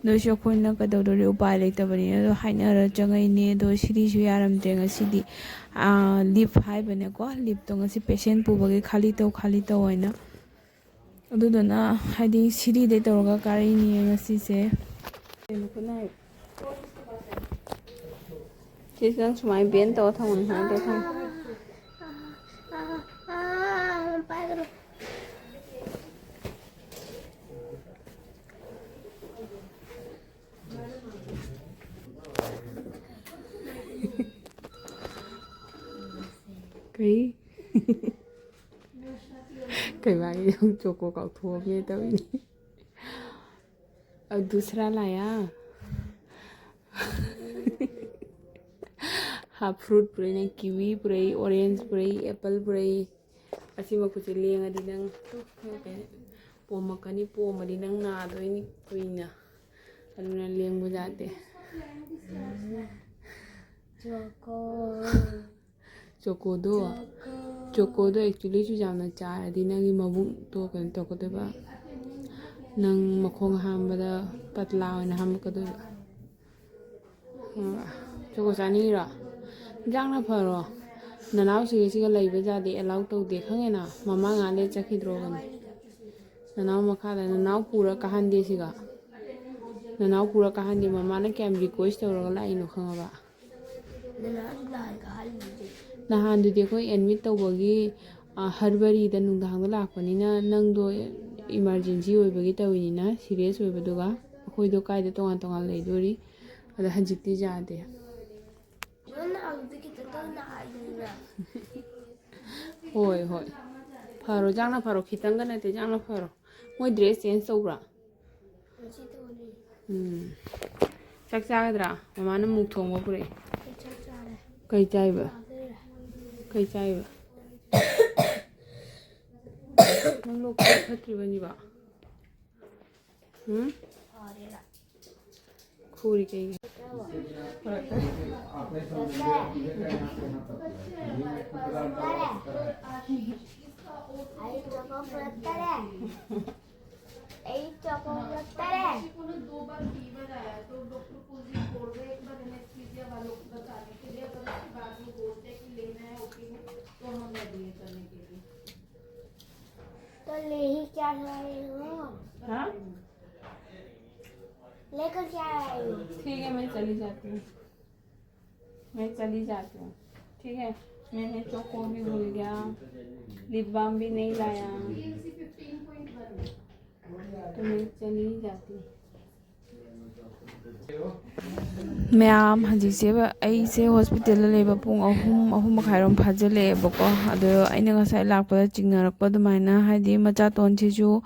ꯅꯣꯏꯁꯨ ꯑꯩꯈꯣꯏꯅ ꯀꯩꯗꯧꯗꯣꯔꯤ, ꯎꯄꯥꯏ ꯂꯩꯇꯕꯅꯤꯅ꯫ ꯑꯗꯣ ꯍꯥꯏꯅꯔ ꯆꯪꯉꯛꯏꯅꯦ꯫ ꯑꯗꯣ ꯁꯤꯔꯤꯁꯨ ꯌꯥꯔꯝꯗ꯭ꯔꯦ ꯉꯁꯤꯗꯤ꯫ ꯑꯥ, ꯂꯤꯐ ꯍꯥꯏꯕꯅꯦꯀꯣ, ꯂꯤꯐꯇꯣ ꯉꯁꯤ ꯄꯦꯁꯦꯟ ꯄꯨꯕꯒꯤ ꯈꯥꯂꯤ ꯇꯧ, ꯈꯥꯂꯤ ꯇꯧ ꯍꯥꯏꯅ꯫ ꯑꯗꯨꯗꯨꯅ ꯍꯥꯏꯗꯤ ꯁꯤꯔꯤꯗꯩ ꯇꯧꯔꯒ ꯀꯥꯔꯛꯏꯅꯦ ꯉꯁꯤꯁꯦ꯫ ꯁꯤꯁꯦ ꯅꯪ ꯁꯨꯃꯥꯏꯅ ꯕꯦꯟ ꯇꯧꯔ ꯊꯝꯃꯣ, ꯁꯨꯃꯥꯏꯅ ꯇꯧꯔ ꯊꯝꯃꯣ꯫ ꯀꯩ? ꯀꯩ ꯋꯥꯔꯤ? ꯆꯣꯀꯣ ꯀꯥꯎꯊꯣꯛꯑꯝꯃꯦ ꯇꯧꯔꯤꯅꯤ꯫ ꯑ, ꯗꯨꯁꯔꯥ ꯂꯥꯌꯥ꯫ ꯍꯥ, ꯐ꯭ꯔꯨꯠ ꯄꯨꯔꯛꯏꯅꯦ, ꯀꯤꯋꯤ ꯄꯨꯔꯛꯏ, ꯑꯣꯔꯦꯟꯖ ꯄꯨꯔꯛꯏ, ꯑꯦꯄꯜ ꯄꯨꯔꯛꯏ꯫ ꯑꯁꯤ ꯃꯈꯨꯠꯁꯦ ꯂꯦꯡꯉꯗꯤ ꯅꯪ ꯄꯣꯝꯃꯛꯀꯅꯤ, ꯄꯣꯝꯃꯗꯤ ꯅꯪ ꯅꯥꯗꯣꯏꯅꯤ ꯀꯨꯏꯅ꯫ ꯑꯗꯨꯅ ꯂꯦꯡꯕ ꯌꯥꯗꯦ꯫ ꯆꯣꯀꯣ꯫ ꯆꯣꯀꯣꯗꯣ, ꯆꯣꯀꯣꯗꯣ actually ꯁꯨ ꯌꯥꯝꯅ ꯆꯥꯔꯗꯤ ꯅꯪꯒꯤ ꯃꯕꯨꯛꯇꯣ ꯀꯩꯅꯣ ꯇꯧꯔꯛꯀꯗꯣꯏꯕ꯫ ꯅꯪ ꯃꯈꯣꯡ ꯍꯥꯝꯕꯗ ꯄꯇꯂꯥ ꯑꯣꯏꯅ ꯍꯥꯝꯃꯛꯀꯗꯣꯏꯕ꯫ ꯆꯣꯀꯣ ꯆꯥꯅꯤꯡꯉꯤꯔꯣ? ꯏꯟꯖꯥꯡꯅ ꯐꯔꯣ꯫ ꯅꯅꯥꯎ ꯁꯤꯒ ꯂꯩꯕ ꯌꯥꯗꯦ, allow ꯇꯧꯗꯦ, ꯈꯪꯉꯦꯅ? ꯃꯃꯥ ꯉꯥꯏꯍꯥꯛ ꯂꯩ ꯆꯠꯈꯤꯗ꯭ꯔꯣꯕꯅꯤ꯫ ꯅꯅꯥꯎ ꯃꯈꯥꯗ, ꯅꯅꯥꯎ ꯄꯨꯔ ꯀꯥꯍꯟꯗꯦ ꯁꯤꯒ꯫ ꯅꯅꯥꯎ ꯄꯨꯔ ꯀꯥꯍꯟꯗꯦ, ꯃꯃꯥꯅ ꯀꯌꯥꯝ request ꯇꯧꯔꯒ ꯂꯥꯛꯏꯅꯣ ꯈꯪꯉꯕ? ꯅꯍꯥꯟ ꯅꯍꯥꯟ ꯀꯥꯍꯜꯂꯤꯗꯨꯗꯤ꯫ ꯅꯍꯥꯟꯗꯨꯗꯤ ꯑꯩꯈꯣꯏ admit ꯇꯧꯕꯒꯤ, ꯑ, ꯍꯔꯕꯔꯤꯗ ꯅꯨꯡꯗꯥꯡꯗ ꯂꯥꯛꯄꯅꯤꯅ ꯅꯪꯗꯣ emergency ꯑꯣꯏꯕꯒꯤ ꯇꯧꯔꯤꯅꯤꯅ, serious ꯑꯣꯏꯕꯗꯨꯒ꯫ ꯑꯩꯈꯣꯏꯗꯣ ꯀꯥꯏꯗ ꯇꯣꯉꯥꯟ ꯇꯣꯉꯥꯟ ꯂꯩꯗꯣꯔꯤ? ꯑꯗ ꯍꯧꯖꯤꯛꯇꯤ ꯌꯥꯗꯦ꯫ ꯅꯪ ꯅꯥꯕꯗꯤ ꯈꯤꯇꯪ ꯇꯧ ꯅꯥꯏꯗꯅ꯫ ꯍꯣꯏ, ꯍꯣꯏ꯫ ꯐꯔꯣ, ꯆꯥꯛꯅ ꯐꯔꯣ꯫ ꯈꯤꯇꯪꯒ ꯅꯠꯇꯦ, ꯆꯥꯛꯅ ꯐꯔꯣ꯫ ꯃꯣꯏ dress change ꯇꯧꯕ꯭ꯔꯥ? ꯉꯁꯤ ꯇꯧꯅꯤ꯫ ꯎꯝ꯫ ꯆꯥꯛ ꯆꯥꯒꯗ꯭ꯔꯥ? ꯃꯃꯥꯅ ꯃꯨꯛ ꯊꯣꯡꯕ ꯄꯨꯔꯛꯑꯦ꯫ ꯑꯩ ꯆꯥꯛ ꯆꯥꯔꯦ꯫ ꯀꯩ ꯆꯥꯏꯕ? ꯆꯥꯗꯣꯏꯔꯥ? ꯀꯩ ꯆꯥꯏꯕ? ꯅꯪ ꯂꯣꯛ ꯈꯔ ꯐꯠꯇ꯭ꯔꯤꯕꯅꯤꯕ? ꯎꯝ? ꯐꯔꯦꯔꯥ? ꯈꯨꯔꯤ ꯀꯩꯒꯤ? ꯑꯩ ꯆꯣꯀꯣ ꯄꯨꯔꯛꯇꯔꯦ꯫ ꯑꯩ ꯆꯣꯀꯣ ꯄꯨꯔꯛꯇꯔꯦ꯫ तो ले ही क्या हाँ? लेकर क्या आए हो? ठीक है, मैं चली जाती हूँ, मैं चली जाती हूँ। ठीक है, मैंने चोको भी भूल गया, लिप बाम भी नहीं लाया, तो मैं चली जाती हूँ। ꯃꯌꯥꯝ, ꯍꯧꯖꯤꯛꯁꯦ ꯑꯩꯁꯦ ꯍꯣꯁꯄꯤꯇꯥꯜꯗ ꯂꯩꯕ ꯄꯨꯡ ꯑꯍꯨꯝ, ꯑꯍꯨꯝ ꯃꯈꯥꯏꯔꯣꯝ ꯐꯥꯖꯤꯜꯂꯛꯑꯦꯕꯀꯣ꯫ ꯑꯗꯣ ꯑꯩꯅ ꯉꯁꯥꯏ ꯂꯥꯛꯄꯗ ꯆꯤꯡꯅꯔꯛꯄ ꯑꯗꯨꯃꯥꯏꯅ, ꯍꯥꯏꯗꯤ ꯃꯆꯥꯇꯣꯟꯁꯤꯁꯨ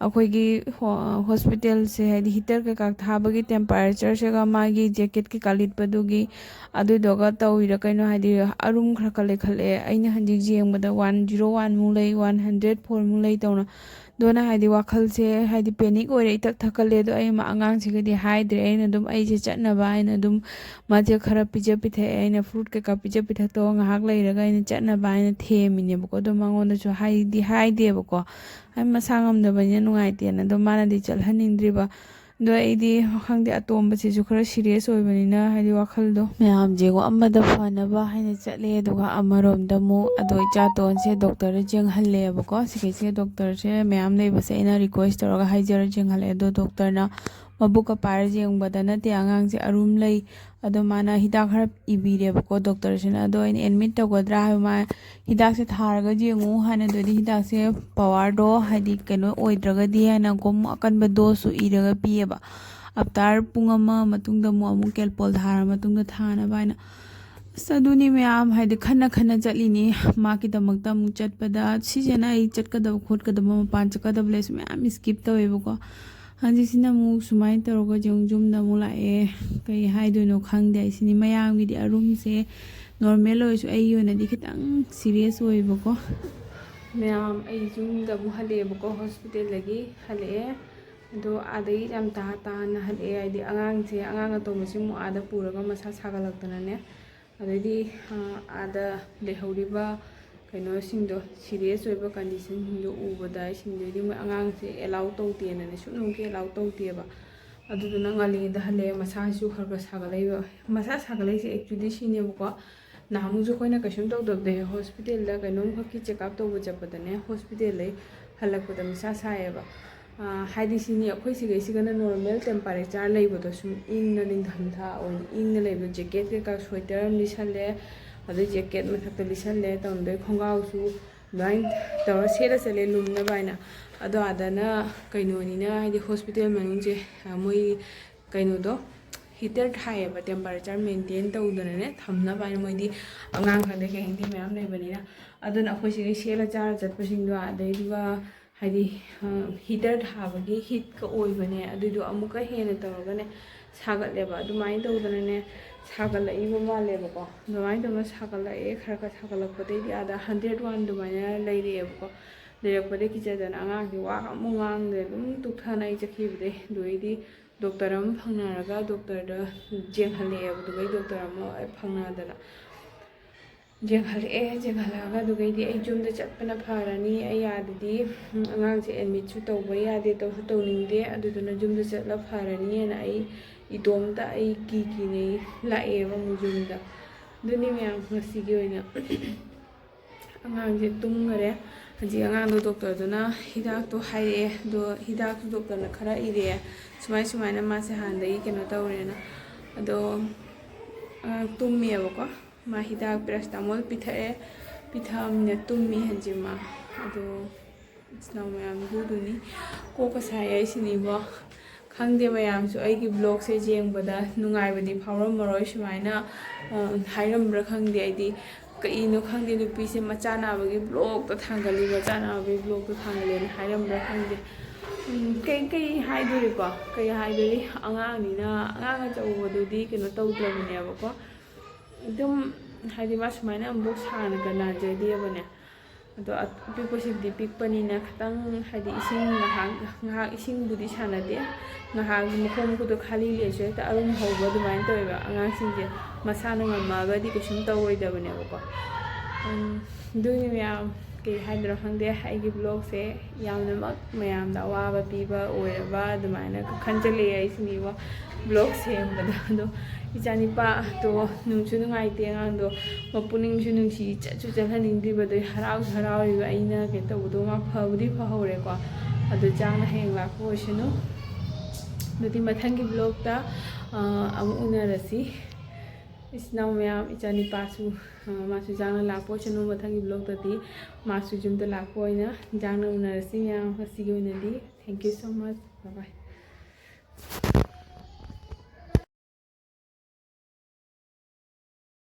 ꯑꯩꯈꯣꯏꯒꯤ ꯍꯣ-, ꯍꯣꯁꯄꯤꯇꯥꯜꯁꯦ, ꯍꯥꯏꯗꯤ ꯍꯤꯇꯔ ꯀꯩꯀꯥ ꯊꯥꯕꯒꯤ ꯇꯦꯝꯄꯔꯦꯆꯔꯁꯤꯒ ꯃꯥꯒꯤ ꯖꯦꯀꯦꯠ ꯀꯩꯀꯥ ꯂꯤꯠꯄꯗꯨꯒꯤ ꯑꯗꯨꯗꯨꯒ ꯇꯧꯔꯤꯔ ꯀꯩꯅꯣ, ꯍꯥꯏꯗꯤ ꯑꯔꯨꯝ ꯈꯔ ꯈꯔ ꯂꯩꯈꯠꯂꯛꯑꯦ꯫ ꯑꯩꯅ ꯍꯧꯖꯤꯛ ꯌꯦꯡꯕꯗ ꯋꯥꯟ ꯖꯤꯔꯣ ꯋꯥꯟꯃꯨꯛ ꯂꯩ, ꯋꯥꯟ ꯍꯟꯗ꯭ꯔꯦꯠ ꯐꯣꯔꯃꯨꯛ ꯂꯩ ꯇꯧꯅ꯫ ꯑꯗꯨꯅ ꯍꯥꯏꯗꯤ ꯋꯥꯈꯜꯁꯦ ꯍꯥꯏꯗꯤ ꯄꯦꯅꯤꯛ ꯑꯣꯏꯔꯦ, ꯏꯊꯛ ꯊꯛꯀꯠꯂꯦ꯫ ꯑꯗꯣ ꯑꯩ ꯑꯉꯥꯡꯁꯤꯒꯗꯤ ꯍꯥꯏꯗ꯭ꯔꯦ꯫ ꯑꯩꯅ ꯑꯗꯨꯝ ꯑꯩꯁꯦ ꯆꯠꯅꯕ ꯍꯥꯏꯅ ꯑꯗꯨꯝ ꯃꯥꯁꯦ ꯈꯔ ꯄꯤꯖ ꯄꯤꯊꯛꯑꯦ꯫ ꯑꯩꯅ ꯐ꯭ꯔꯨꯠ ꯀꯩꯀꯥ ꯄꯤꯖ ꯄꯤꯊꯛꯇꯧꯕ ꯉꯥꯏꯍꯥꯛ ꯂꯩꯔꯒ ꯑꯩꯅ ꯆꯠꯅꯕ ꯍꯥꯏꯅ ꯊꯦꯝꯃꯤꯅꯦꯕꯀꯣ꯫ ꯑꯗꯣ ꯃꯉꯣꯟꯗꯁꯨ ꯍꯥꯏꯗꯤ ꯍꯥꯏꯗꯦꯕꯀꯣ꯫ ꯑꯩ ꯃꯁꯥ ꯉꯝꯗꯕꯅꯤꯅ ꯅꯨꯡꯉꯥꯏꯇꯦꯅ꯫ ꯑꯗꯣ ꯃꯥꯅꯗꯤ ꯆꯠꯍꯟꯅꯤꯡꯗ꯭ꯔꯤꯕ꯫ ꯑꯗꯣ ꯑꯩꯗꯤ ꯈꯪꯗꯦ, ꯑꯇꯣꯝꯕꯁꯤꯁꯨ ꯈꯔ ꯁꯤꯔꯤꯌꯁ ꯑꯣꯏꯕꯅꯤꯅ ꯍꯥꯏꯗꯤ ꯋꯥꯈꯜꯗꯣ꯫ ꯃꯌꯥꯝꯁꯦꯀꯣ ꯑꯃꯗ ꯐꯅꯕ ꯍꯥꯏꯅ ꯆꯠꯂꯦ, ꯑꯗꯨꯒ ꯑꯃꯔꯣꯝꯗ ꯑꯃꯨꯛ ꯑꯗꯣ ꯏꯆꯥꯇꯣꯟꯁꯦ ꯗꯣꯛꯇꯔꯗ ꯌꯦꯡꯍꯜꯂꯦꯕꯀꯣ꯫ ꯁꯤꯒꯤꯁꯦ ꯗꯣꯛꯇꯔꯁꯦ ꯃꯌꯥꯝ ꯂꯩꯕꯁꯦ ꯑꯩꯅ ꯔꯤꯀ꯭ꯋꯦꯁ ꯇꯧꯔꯒ ꯍꯥꯏꯖꯔ ꯌꯦꯡꯍꯜꯂꯦ꯫ ꯑꯗꯣ ꯗꯣꯛꯇꯔꯅ ꯃꯕꯨꯛꯀ ꯄꯥꯏꯔ ꯌꯦꯡꯕꯗ ꯅꯠꯇꯦ, ꯑꯉꯥꯡꯁꯦ ꯑꯔꯨꯝ ꯂꯩ꯫ ꯑꯗꯣ ꯃꯥꯅ ꯍꯤꯗꯥꯛ ꯈꯔ ꯏꯕꯤꯔꯦꯕꯀꯣ ꯗꯣꯛꯇꯔꯁꯤꯅ꯫ ꯑꯗꯣ ꯑꯩꯅ ꯑꯦꯗꯃꯤꯠ ꯇꯧꯒꯗ꯭ꯔꯥ ꯍꯥꯏꯕ, ꯃꯥ ꯍꯤꯗꯥꯛꯁꯦ ꯊꯥꯔꯒ ꯌꯦꯡꯉꯨ ꯍꯥꯏꯅ꯫ ꯑꯗꯨꯗꯤ ꯍꯤꯗꯥꯛꯁꯦ ꯄꯋꯥꯔꯗꯣ ꯍꯥꯏꯗꯤ ꯀꯩꯅꯣ ꯑꯣꯏꯗ꯭ꯔꯒꯗꯤ ꯍꯥꯏꯅ ꯑꯃꯨꯛ ꯑꯀꯟꯕ ꯗꯣꯁꯁꯨ ꯏꯔꯒ ꯄꯤꯌꯦꯕ꯫ ꯑꯞꯇꯥꯔ ꯄꯨꯡ ꯑꯃ ꯃꯇꯨꯡꯗ ꯑꯃꯨꯛ, ꯑꯃꯨꯛ ꯀꯦꯜꯄꯣꯜ ꯊꯥꯔ ꯃꯇꯨꯡꯗ ꯊꯥꯅꯕ ꯍꯥꯏꯅ꯫ ꯑꯁ, ꯑꯗꯨꯅꯤ ꯃꯌꯥꯝ, ꯍꯥꯏꯗꯤ ꯈꯟꯅ ꯈꯟꯅ ꯆꯠꯂꯤꯅꯤ꯫ ꯃꯥꯒꯤꯗꯃꯛꯇ ꯑꯃꯨꯛ ꯆꯠꯄꯗ, ꯁꯤꯁꯤꯅ ꯑꯩ ꯆꯠꯀꯗꯕ ꯈꯣꯠꯀꯗꯕ, ꯃꯄꯥꯟ ꯆꯠꯀꯗꯕ ꯂꯩꯔꯁꯨ ꯃꯌꯥꯝ ꯁ꯭ꯀꯤꯞ ꯇꯧꯋꯦꯕꯀꯣ꯫ ꯍꯧꯖꯤꯛꯁꯤꯅ ꯑꯃꯨꯛ ꯁꯨꯃꯥꯏꯅ ꯇꯧꯔꯒ ꯌꯨꯝ, ꯌꯨꯝꯗ ꯑꯃꯨꯛ ꯂꯥꯛꯑꯦ꯫ ꯀꯩ ꯍꯥꯏꯗꯣꯏꯅꯣ ꯈꯪꯗꯦ꯫ ꯑꯩꯁꯤꯅꯤ ꯃꯌꯥꯝꯒꯤꯗꯤ ꯑꯔꯨꯝꯁꯦ ꯅꯣꯔꯃꯦꯜ ꯑꯣꯏꯔꯁꯨ ꯑꯩꯒꯤ ꯑꯣꯏꯅꯗꯤ ꯈꯤꯇꯪ ꯁꯤꯔꯤꯌꯁ ꯑꯣꯏꯌꯦꯕꯀꯣ꯫ ꯃꯌꯥꯝ, ꯑꯩ ꯌꯨꯝꯗ ꯑꯃꯨꯛ ꯍꯜꯂꯛꯑꯦꯕꯀꯣ, ꯍꯣꯁꯄꯤꯇꯥꯜꯗꯒꯤ ꯍꯜꯂꯛꯑꯦ꯫ ꯑꯗꯣ ꯑꯥꯗꯒꯤ ꯌꯥꯝ ꯇꯥ ꯇꯥꯅ ꯍꯜꯂꯛꯑꯦ꯫ ꯍꯥꯏꯗꯤ ꯑꯉꯥꯡꯁꯦ, ꯑꯉꯥꯡ ꯑꯇꯣꯝꯕꯁꯤ ꯑꯃꯨꯛ ꯑꯥꯗ ꯄꯨꯔꯒ ꯃꯁꯥ ꯁꯥꯒꯠꯂꯛꯇꯅꯅꯦ꯫ ꯑꯗꯩꯗꯤ, ꯑ, ꯑꯥꯗ ꯂꯩꯍꯧꯔꯤꯕ ꯀꯩꯅꯣꯁꯤꯡꯗꯣ, ꯁꯤꯔꯤꯌꯁ ꯑꯣꯏꯕ ꯀꯟꯗꯤꯁꯟꯁꯤꯡꯗꯣ ꯎꯕꯗ, ꯑꯩꯁꯤꯡꯗꯩꯗꯤ ꯃꯣꯏ ꯑꯉꯥꯡꯁꯦ ꯑꯦꯂꯥꯎ ꯇꯧꯗꯦꯅꯅꯦ, ꯁꯨꯞꯅꯃꯛꯀꯤ ꯑꯦꯂꯥꯎ ꯇꯧꯗꯦꯕ꯫ ꯑꯗꯨꯗꯨꯅ ꯉꯜꯂꯤꯉꯩꯗ ꯍꯜꯂꯛꯑꯦ꯫ ꯃꯁꯥꯁꯨ ꯈꯔ ꯈꯔ ꯁꯥꯒꯠꯂꯛꯏꯕ꯫ ꯃꯁꯥ ꯁꯥꯒꯠꯂꯛꯏꯁꯦ ꯑꯦꯛꯆꯨꯂꯤ ꯁꯤꯅꯦꯕꯀꯣ, ꯅꯍꯥꯟꯃꯨꯛꯁꯨ ꯑꯩꯈꯣꯏꯅ ꯀꯩꯁꯨꯝ ꯇꯧꯗꯕꯗ ꯍꯣꯁꯄꯤꯇꯥꯜꯗ ꯀꯩꯅꯣꯝꯈꯛꯀꯤ ꯆꯦꯛꯑꯞ ꯇꯧꯕ ꯆꯠꯄꯗꯅꯦ, ꯍꯣꯁꯄꯤꯇꯥꯜꯗꯩ ꯍꯜꯂꯛꯄꯗ ꯃꯁꯥ ꯁꯥꯏꯌꯦꯕ꯫ ꯑꯥ, ꯍꯥꯏꯗꯤ ꯁꯤꯅꯤ, ꯑꯩꯈꯣꯏ ꯁꯤꯒꯩꯁꯤꯒꯅ ꯅꯣꯔꯃꯦꯜ ꯇꯦꯝꯄꯔꯦꯆꯔ ꯂꯩꯕꯗꯣ, ꯁꯨꯝ ꯏꯪꯅ, ꯅꯤꯡꯊꯝꯊꯥ ꯑꯣꯏꯅ ꯏꯪꯅ ꯂꯩꯕꯗꯣ, ꯖꯦꯀꯦꯠ ꯀꯩꯀꯥ, ꯁ꯭ꯋꯦꯇꯔ ꯑꯃ ꯂꯤꯠꯁꯜꯂꯦ, ꯑꯗꯩ ꯖꯦꯀꯦꯠ ꯃꯊꯛꯇ ꯂꯤꯠꯁꯜꯂꯦ, ꯇꯧꯔꯝꯗꯣꯏ ꯈꯣꯡꯒ꯭ꯔꯥꯎꯁꯨ ꯑꯗꯨꯃꯥꯏꯅ ꯇꯧꯔ ꯁꯦꯠꯂ ꯆꯠꯂꯦ, ꯂꯨꯝꯅꯕ ꯍꯥꯏꯅ꯫ ꯑꯗꯣ ꯑꯥꯗꯅ ꯀꯩꯅꯣꯅꯤꯅ, ꯍꯥꯏꯗꯤ ꯍꯣꯁꯄꯤꯇꯥꯜ ꯃꯅꯨꯡꯁꯦ, ꯑ, ꯃꯣꯏ ꯀꯩꯅꯣꯗꯣ, ꯍꯤꯇꯔ ꯊꯥꯏꯌꯦꯕ, ꯇꯦꯝꯄꯔꯦꯆꯔ ꯃꯦꯟꯇꯦꯟ ꯇꯧꯗꯅꯅꯦ ꯊꯝꯅꯕ ꯍꯥꯏꯅ꯫ ꯃꯣꯏꯗꯤ ꯑꯉꯥꯡ ꯈꯪꯗꯦ ꯀꯩ ꯈꯪꯗꯦ ꯃꯌꯥꯝ ꯂꯩꯕꯅꯤꯅ꯫ ꯑꯗꯨꯅ ꯑꯩꯈꯣꯏ ꯁꯤꯒꯤ ꯁꯦꯠꯂ ꯆꯥꯔ ꯆꯠꯄꯁꯤꯡꯗꯣ, ꯑꯗꯩꯗꯨꯒ ꯍꯥꯏꯗꯤ, ꯑ, ꯍꯤꯇꯔ ꯊꯥꯕꯒꯤ ꯍꯤꯠꯀ ꯑꯣꯏꯕꯅꯦ, ꯑꯗꯨꯏꯗꯣ ꯑꯃꯨꯛꯀ ꯍꯦꯟꯅ ꯇꯧꯔꯒꯅꯦ ꯁꯥꯒꯠꯂꯦꯕ꯫ ꯑꯗꯨꯃꯥꯏꯅ ꯇꯧꯗꯅꯅꯦ ꯁꯥꯒꯠꯂꯛꯏꯕ ꯃꯥꯜꯂꯦꯕꯀꯣ꯫ ꯑꯗꯨꯃꯥꯏꯅ ꯇꯧꯅ ꯁꯥꯒꯠꯂꯛꯑꯦ, ꯈꯔ ꯈꯔ ꯁꯥꯒꯠꯂꯛꯄꯗꯩꯗꯤ ꯑꯥꯗ ꯍꯟꯗ꯭ꯔꯦꯠ ꯋꯥꯟ ꯑꯗꯨꯃꯥꯏꯅ ꯂꯩꯔꯛꯑꯦꯕꯀꯣ꯫ ꯂꯩꯔꯛꯄꯗꯩ ꯀꯤꯖꯗꯅ ꯑꯉꯥꯡꯁꯦ ꯋꯥ ꯑꯃꯨꯛ ꯉꯥꯡꯗ꯭ꯔꯦ, ꯑꯗꯨꯝ ꯇꯨꯛꯊꯅ ꯑꯩ ꯆꯠꯈꯤꯕꯗꯩ꯫ ꯑꯗꯨꯗꯩꯗꯤ ꯗꯣꯛꯇꯔ ꯑꯃ ꯐꯪꯅꯔꯒ ꯗꯣꯛꯇꯔꯗ ꯌꯦꯡꯍꯜꯂꯛꯑꯦꯕ꯫ ꯑꯗꯨꯒꯩ ꯗꯣꯛꯇꯔ ꯑꯃ ꯐꯪꯅꯗꯅ ꯌꯦꯡꯍꯜꯂꯛꯑꯦ꯫ ꯌꯦꯡꯍꯜꯂꯛꯑꯒ ꯑꯗꯨꯒꯩꯗꯤ ꯑꯩ ꯌꯨꯝꯗ ꯆꯠꯄꯅ ꯐꯔꯅꯤ, ꯑꯩ ꯑꯥꯗꯗꯤ, ꯎꯝ, ꯑꯉꯥꯡꯁꯦ ꯑꯦꯗꯃꯤꯠꯁꯨ ꯇꯧꯕ ꯌꯥꯗꯦ, ꯇꯧꯁꯨ ꯇꯧꯅꯤꯡꯗꯦ, ꯑꯗꯨꯗꯨꯅ ꯌꯨꯝꯗ ꯆꯠꯂ ꯐꯔꯅꯤꯅ ꯑꯩ ꯏꯇꯣꯝꯇ ꯑꯩ ꯀꯤ ꯀꯤꯅꯩ ꯂꯥꯛꯑꯦꯕ ꯑꯃꯨꯛ ꯌꯨꯝꯗ꯫ ꯑꯗꯨꯅꯤ ꯃꯌꯥꯝ, ꯉꯁꯤꯒꯤ ꯑꯣꯏꯅ ꯑꯉꯥꯡꯁꯦ ꯇꯨꯝꯈꯔꯦ꯫ ꯍꯧꯖꯤꯛ ꯑꯉꯥꯡꯗꯣ ꯗꯣꯛꯇꯔꯗꯨꯅ ꯍꯤꯗꯥꯛꯇꯣ ꯍꯥꯏꯔꯛꯑꯦ, ꯑꯗꯣ ꯍꯤꯗꯥꯛꯇꯣ ꯗꯣꯛꯇꯔꯅ ꯈꯔ ꯏꯔꯛꯑꯦ, ꯁꯨꯃꯥꯏ ꯁꯨꯃꯥꯏꯅ ꯃꯥꯁꯦ ꯍꯥꯟꯅꯗꯒꯤ ꯀꯩꯅꯣ ꯇꯧꯔꯦꯅ꯫ ꯑꯗꯣ ꯑꯉꯥꯡ ꯇꯨꯝꯃꯤꯑꯕꯀꯣ, ꯃꯥ ꯍꯤꯗꯥꯛ ꯄꯦꯔꯥꯁꯤꯇꯥꯃꯣꯜ ꯄꯤꯊꯛꯑꯦ, ꯄꯤꯊꯛꯑꯃꯤꯅ ꯇꯨꯝꯃꯤ ꯍꯧꯖꯤꯛ ꯃꯥ꯫ ꯑꯗꯣ ꯏꯆꯤꯟ ꯏꯅꯥꯎ ꯃꯌꯥꯝꯗꯨꯗꯨꯅꯤ꯫ ꯀꯣꯛꯀ ꯁꯥꯏ ꯑꯩꯁꯤꯅꯤꯕꯣ꯫ ꯈꯪꯗꯦ ꯃꯌꯥꯝꯁꯨ ꯑꯩꯒꯤ ꯕ꯭ꯂꯣꯒꯁꯦ ꯌꯦꯡꯕꯗ ꯅꯨꯡꯉꯥꯏꯕꯗꯤ ꯐꯥꯎꯔꯝꯃꯔꯣꯏ꯫ ꯁꯨꯃꯥꯏꯅ, ꯑ, ꯍꯥꯏꯔꯝꯕ꯭ꯔꯥ ꯈꯪꯗꯦ꯫ ꯑꯩꯗꯤ ꯀꯩꯅꯣ ꯈꯪꯗꯦ, ꯅꯨꯄꯤꯁꯦ ꯃꯆꯥ ꯅꯥꯕꯒꯤ ꯕ꯭ꯂꯣꯒꯇ ꯊꯥꯡꯒꯠꯂꯤ, ꯃꯆꯥ ꯅꯥꯕꯒꯤ ꯕ꯭ꯂꯣꯒꯇ ꯊꯥꯡꯒꯠꯂꯦꯅ ꯍꯥꯏꯔꯝꯕ꯭ꯔꯥ ꯈꯪꯗꯦ꯫ ꯎꯝ, ꯀꯩ, ꯀꯩ ꯍꯥꯏꯗꯣꯔꯤꯀꯣ? ꯀꯩ ꯍꯥꯏꯗꯣꯔꯤ? ꯑꯉꯥꯡꯅꯤꯅ, ꯑꯉꯥꯡ ꯑꯆꯧꯕꯗꯨꯗꯤ ꯀꯩꯅꯣ ꯇꯧꯗ꯭ꯔꯕꯅꯦꯕꯀꯣ꯫ ꯑꯗꯨꯝ ꯍꯥꯏꯗꯤ ꯃꯥ ꯁꯨꯃꯥꯏꯅ ꯑꯃꯨꯛ ꯁꯥꯡꯅꯒ ꯅꯥꯖꯗꯦꯕꯅꯦ꯫ ꯑꯗꯣ ꯑꯄꯤꯛꯄꯁꯤꯕꯨꯗꯤ ꯄꯤꯛꯄꯅꯤꯅ ꯈꯤꯇꯪ ꯍꯥꯏꯗꯤ ꯏꯁꯤꯡ ꯉꯥꯏꯍꯥꯛ, ꯉꯥꯏꯍꯥꯛ ꯏꯁꯤꯡꯕꯨꯗꯤ ꯁꯥꯟꯅꯗꯦ, ꯉꯥꯏꯍꯥꯛ ꯃꯈꯣꯡ ꯃꯈꯨꯠꯇꯣ ꯈꯥꯂꯤ ꯂꯩꯔꯁꯨ ꯍꯦꯛꯇ ꯑꯔꯨꯝ ꯍꯧꯕ ꯑꯗꯨꯃꯥꯏꯅ ꯇꯧꯋꯦꯕ꯫ ꯑꯉꯥꯡꯁꯤꯡꯁꯦ ꯃꯁꯥꯅ ꯉꯝꯃꯛꯑꯒꯗꯤ ꯀꯩꯁꯨꯝ ꯇꯧꯔꯣꯏꯗꯕꯅꯦꯕꯀꯣ꯫ ꯎꯝ, ꯑꯗꯨꯅꯤ ꯃꯌꯥꯝ, ꯀꯩ ꯍꯥꯏꯗꯣꯏꯅꯣ ꯈꯪꯗꯦ, ꯑꯩꯒꯤ vlogꯁꯦ ꯌꯥꯝꯅꯃꯛ ꯃꯌꯥꯝꯗ ꯑꯋꯥꯕ ꯄꯤꯕ ꯑꯣꯏꯔꯕ ꯑꯗꯨꯃꯥꯏꯅ ꯈꯟꯖꯜꯂꯛꯑꯦ ꯑꯩꯁꯤꯅꯦꯕ vlog ꯁꯦꯝꯕꯗ꯫ ꯑꯗꯣ ꯏꯆꯥꯅꯤꯄꯥꯗꯣ ꯅꯨꯡꯁꯨ ꯅꯨꯡꯉꯥꯏꯇꯦ, ꯑꯉꯥꯡꯗꯣ ꯃꯄꯨꯛꯅꯤꯡꯁꯨ ꯅꯨꯡꯁꯤ, ꯆꯠꯁꯨ ꯆꯠꯍꯟꯅꯤꯡꯗ꯭ꯔꯤꯕꯗꯣ, ꯍꯔꯥꯎꯁꯨ ꯍꯔꯥꯎꯔꯤꯕ ꯑꯩꯅ ꯀꯩꯅꯣ ꯇꯧꯕꯗꯣ꯫ ꯃꯥ ꯐꯕꯨꯗꯤ ꯐꯍꯧꯔꯦꯀꯣ, ꯑꯗꯣ ꯆꯥꯡꯅ ꯍꯌꯦꯡ ꯂꯥꯛꯄ ꯑꯣꯏꯁꯅꯨ꯫ ꯑꯗꯨꯗꯤ ꯃꯊꯪꯒꯤ vlogꯇ ꯑꯃꯨꯛ ꯎꯅꯔꯁꯤ꯫ ꯏꯆꯤꯟ ꯏꯅꯥꯎ ꯃꯌꯥꯝ, ꯏꯆꯥꯅꯤꯄꯥꯁꯨ ꯃꯥꯁꯨ ꯆꯥꯡꯅ ꯂꯥꯛꯄ ꯑꯣꯏꯁꯅꯨ꯫ ꯃꯊꯪꯒꯤ vlogꯇꯗꯤ ꯃꯥꯁꯨ ꯌꯨꯝꯗ ꯂꯥꯛꯄ ꯑꯣꯏꯅ ꯆꯥꯡꯅ ꯎꯅꯔꯁꯤ ꯃꯌꯥꯝ꯫ ꯉꯁꯤꯒꯤ ꯑꯣꯏꯅꯗꯤ thank you so much, bye bye꯫